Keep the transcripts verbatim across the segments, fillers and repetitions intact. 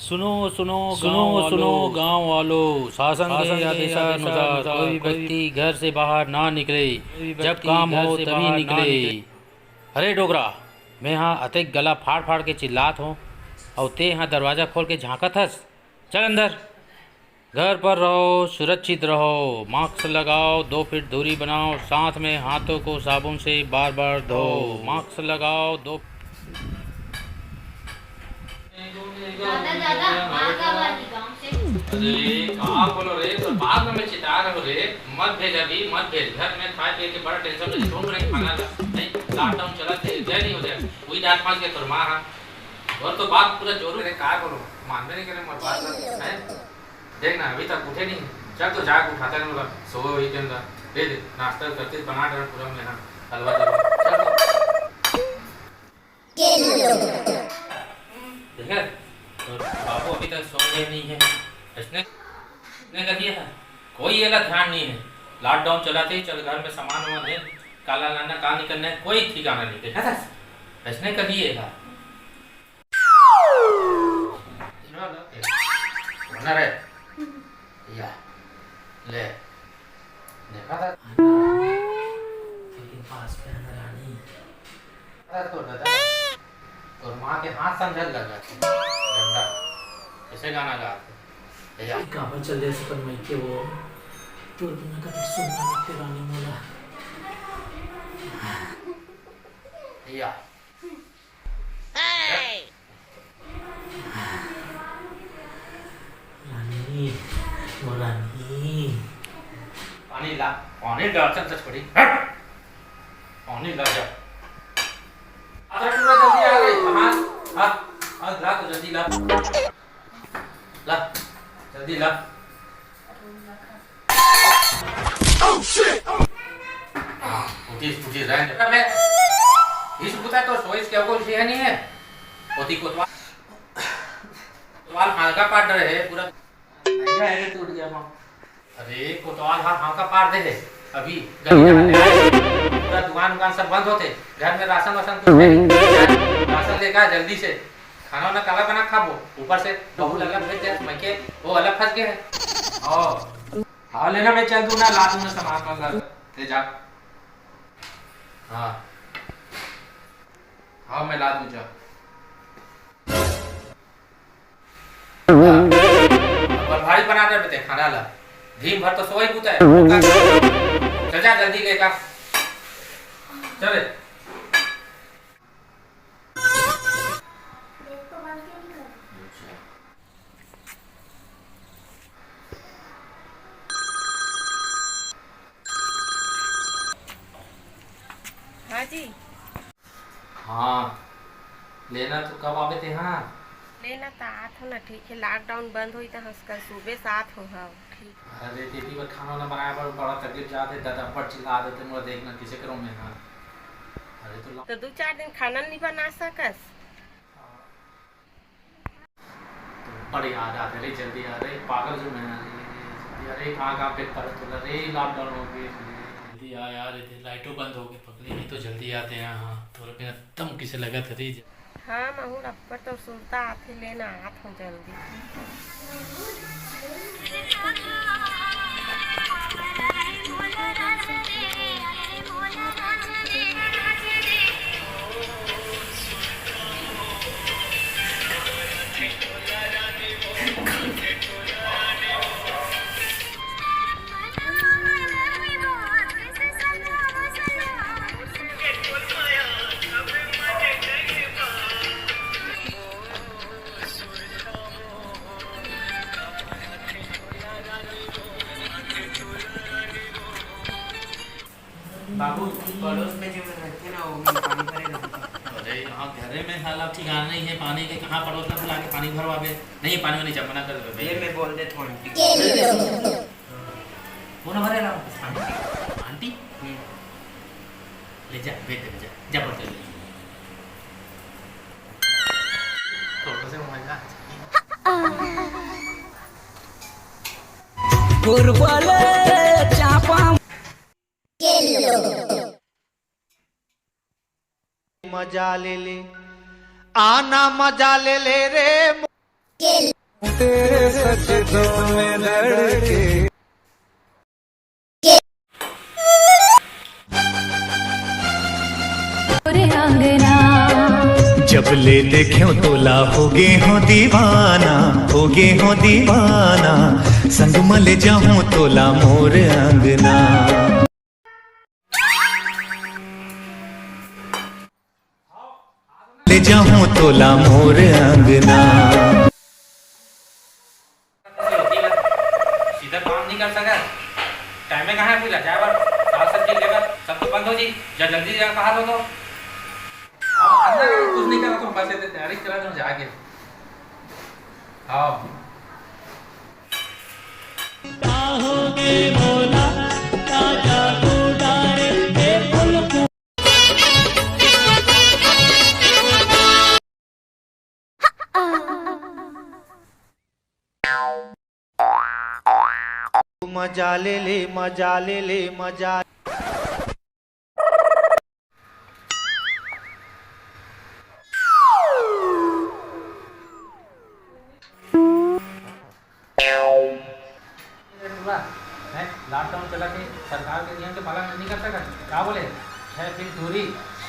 सुनो, सुनो, सुनो, गांव सुनो, वालों। गांव वालों, शासन के आदेशानुसार कोई व्यक्ति घर से बाहर ना निकले, जब काम हो तभी निकले। अरे डोकरा, मैं हा अतेक गला फाड़ फाड़ के चिल्लात हों, अउ ते हा दरवाजा खोल के झांकत हस। चल अंदर। घर पर रहो, सुरक्षित रहो, मास्क लगाओ, दो फीट दूरी बनाओ, साथ में हाथों को साबुन से बार बार धो। मास्क लगाओ, दो दादा, दादा, माँ का आवाज गाँव से। अरे, का बोलो रे, तो बाद में मैं चिता रहो रे, मत भेज अभी, मत भेज। घर में खाए पिए के बड़ा टेंशन है, ढूंढ रहे खाना ला। नहीं, लॉकडाउन चला थे, जय नहीं हो जाए। वही डांट पाँच के तोर माँ हा। और तो बात पूरा जोरू रे, का बोलो, मानबे नहीं करे मोर बात ला, हैं? देख ना, अभी तक उठे नहीं। चल तो जाके उठाते हैं बोला, सोए वही के अंदर। दे दे, नाश्ता करते बना डर पूरा मैं, हाँ, हलवा जलवा। चल तो। देखे? तोर बाबू अभी तक सोए नहीं है। इसने, इसने कर दिया है। कोई एला ध्यान नहीं है। लॉकडाउन चलाते ही चल घर में सामान वामान दे, काला लाना, का नहीं करना है, कोई ठिकाना नहीं। देखा था? इसने कर दिए था। सुना ना? ए, सुना रे। या, ले। देखा था? तेरे पास पे है ना रानी। अरे तो दादा, तोर माँ के हाथ समझल लगा। डंडा। ऐसे गाना गा। या। काबर चल रहे सुपन मई के वो? तोर बिना कभी सुनना लगते रानी मोला। या। रानी, ओ रानी। पानी ला, पानी ला, चल, चल, छोड़ी। हट! पानी ला जा। अरे, पूरा जल्दी आ गई। हाँ, हाँ, हाँ, ला तो जल्दी ला। ला, जल्दी ला। हाँ, उठिस, उठिस, रहने दे। अबे, इस बुता तो सोइस के कोई है नहीं है। होती कोतवाल, कोतवाल हल्का पाट रहे पूरा। नहीं है, टूट गया माँ। अरे, कोतवाल हा हल्का पाट दे है। अभी गली जाना है। पूरा दुकान उकान सब बंद होते। घर में राशन वाशन कुछ नहीं। राशन लेकर जल्दी से। खाना वाना काला बना खाबो। ऊपर से बहू ला अलग भेज दे, मैं के वो अलग फंस गए हैं। हाँ। हाँ, लेना, मैं चल दूँ ना, ला दूँ ना सामान वामान, ले जा। हाँ। हाँ, मैं ला दूँ, जा। हाँ। अब भारी बना दे बेटे खाना ला। दिन भर तो सोई बुता है। चल जा जल्दी लेकर। चल रे। हाँ जी। हाँ, लेना तो कब आबे ते, हाँ? लेना तो आत हो ना, ठीक है, लॉकडाउन बंद होई तो हंस कर सुबह से आत हो, हाँ, ठीक। अरे, तेती बर खाना वाना बनाए बर बड़ा तकलीफ जात है, दादा अब्बड़ चिल्ला देते, मोला देखना किसे करूँ मैं, हाँ। अरे, तो ला- तो दो चार दिन खाना नहीं बना सकस? तो बड़ी याद आते रे, जल्दी आ रे, पागल जो मैं, अरे, जल्दी आ रे, कहाँ, कहाँ पे पड़े तो रे, लॉकडाउन हो गए रे। जल्दी आ यार, इधर लाइटों बंद हो गए, पकड़े नहीं तो जल्दी आते हैं, हाँ, तोरे बिना दम किसे लगत है रे। हाँ, महूँ अब्बड़ तो सुरता आथे, लेना आत हो जल्दी। बाबू, पड़ोस में जो रहते ना, वो में पानी भरे रहते। अरे, यहाँ घरे में साला ठिकाना नहीं है पानी के, कहाँ पड़ोस में बुला के पानी भरवावे? नहीं, पानी में नहीं, जब मना कर दे, ये मैं बोल देता हूँ आंटी को। वो ना भरे ना, आंटी, आंटी? हम्म। ले जा, बेटे, ले जा, जा बोलते ले जा। थोड़ा सा मजा आ जाए। मजा ले ले, आना मजा ले ले रे। तेरे सजदों में धड़के। जब ले देखेंव तोला, होगे हों दीवाना, होगे हों दीवाना। संग म ले जाहूं तोला मोर अंगना। ले जाहूं तोला मोर अंगना। सीधा काम नहीं कर सका। टाइम में कहाँ है फिर जाए बर? साग सब्जी लेकर सब तो बंद हो जी। जा जल्दी जा, कहा दो तो। हाँ, अंदर कुछ नहीं करा तो बस ये तैयारी करा जो जाके। हाँ। मजा ले ले, मजा ले ले, मजा। लॉकडाउन चला के सरकार के नियम के पालन नहीं कर सकत। का बोले? छह फीट दूरी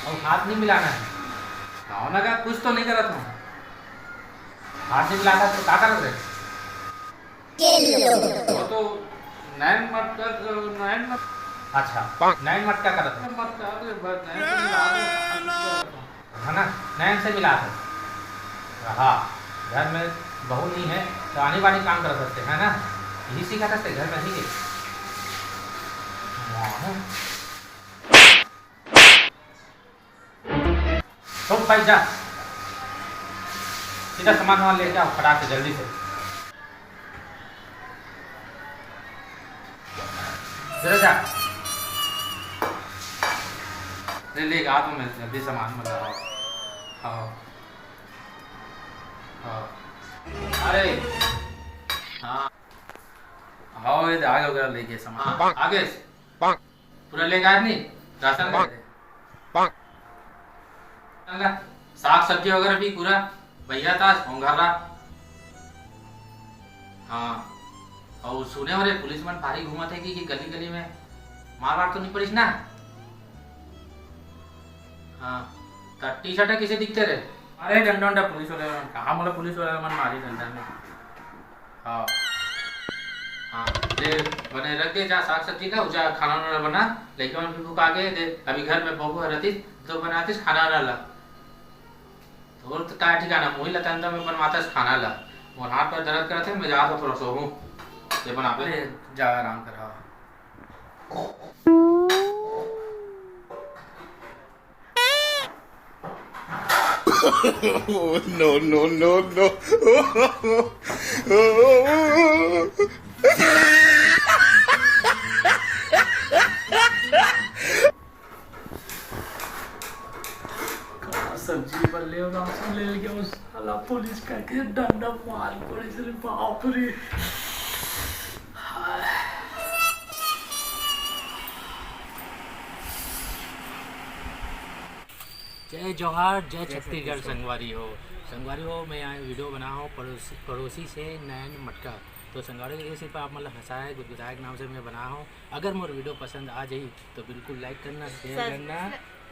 और हाथ नहीं मिलाना है। गाँव ना का कुछ तो नहीं करत हूँ। हाथ नहीं मिलाता तो का करत रहे? वो तो नैन मटका, नैन मटका। अच्छा, नैन मटका करत हूँ। मटका, अरे बस, नैन तो मिला दो। है ना? नैन से मिला दो। हाँ, घर में बहू नहीं है तो आनी बानी काम कर सकते हैं ना। यही सीखा था घर में ही। तो भाई जा, सीधा सामान वामान लेके आओ फटाक से जल्दी से। जरा जा। ले, ले आ तो मैं जल्दी सामान मंगा रहा हूँ। हाँ। हाँ। अरे। हाँ। हाँ, ये आ गया लेके सामान। आ गए। पूरा लेके आए नहीं? राशन लेके। साग सब्जी वगैरह भी पूरा भैया था, होंगर्रा। हाँ। और सुने हो रे, पुलिस मन भारी घूमत है कि, कि गली गली में मार वार तो नहीं पड़ीस ना? हाँ। त टी शर्ट किसे दिखते रे? अरे डंडा उंडा पुलिस वाले मन, कहाँ मोला पुलिस वाले मन मारी डंडा में। हाँ। हाँ, ले बने रख दे जा साग सब्जी ला, जा खाना वाना बना, लइका मन भी भुखा गे दे। अभी घर में बहू रहतिस तो बनातिस खाना वाना ला। तोर तो का ठिकाना, मोही ला तंदर में बनवातस खाना ला। मोर हाथ पर दर्द करत है, मैं जात हूँ थोड़ा सोहूँ। ये बना पे। अरे, जा आराम कर, हाँ। Oh, no, no, no, no. सब्जी पर ले राशन ले गया उस साला पुलिस का के डंडा मार पड़े से बाप रे। जय जोहार, जय छत्तीसगढ़ संगवारी हो। संगवारी हो, मैं यहाँ वीडियो बना हूँ पड़ोसी, पड़ोसी से नैन मटका। तो संगवारी हो, ये सिर्फ आप मतलब हंसाए गुदगुदाए के नाम से मैं बना हूँ। अगर मोर वीडियो पसंद आ जाई तो बिल्कुल लाइक करना, शेयर करना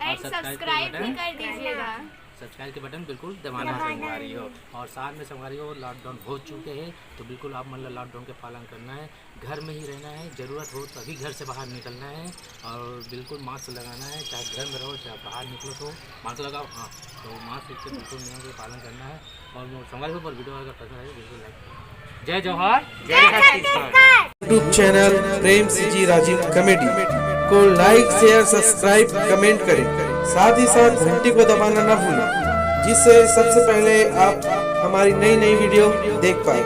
और सब्सक्राइब भी कर दीजिएगा। सब्सक्राइब के बटन बिल्कुल दबाना संगवारी हो। और साथ में संगवारी हो, लॉकडाउन हो चुके हैं तो बिल्कुल आप मतलब लॉकडाउन के पालन करना है। घर में ही रहना है, जरूरत हो तभी घर से बाहर निकलना है और बिल्कुल मास्क लगाना है, चाहे घर में रहो चाहे बाहर निकलो तो मास्क लगाओ। हाँ, तो मास्क के बिल्कुल नियम के पालन करना है। और मोर संगवारी हो, पर वीडियो अगर पसंद आए तो बिल्कुल लाइक करो। जय जोहार, जय Chhattisgarh. YouTube channel Prem C G Rajiv comedy को लाइक, शेयर, सब्सक्राइब, कमेंट करें। साथ ही साथ घंटी को दबाना ना भूलें, जिससे सबसे पहले आप हमारी नई नई वीडियो देख पाए।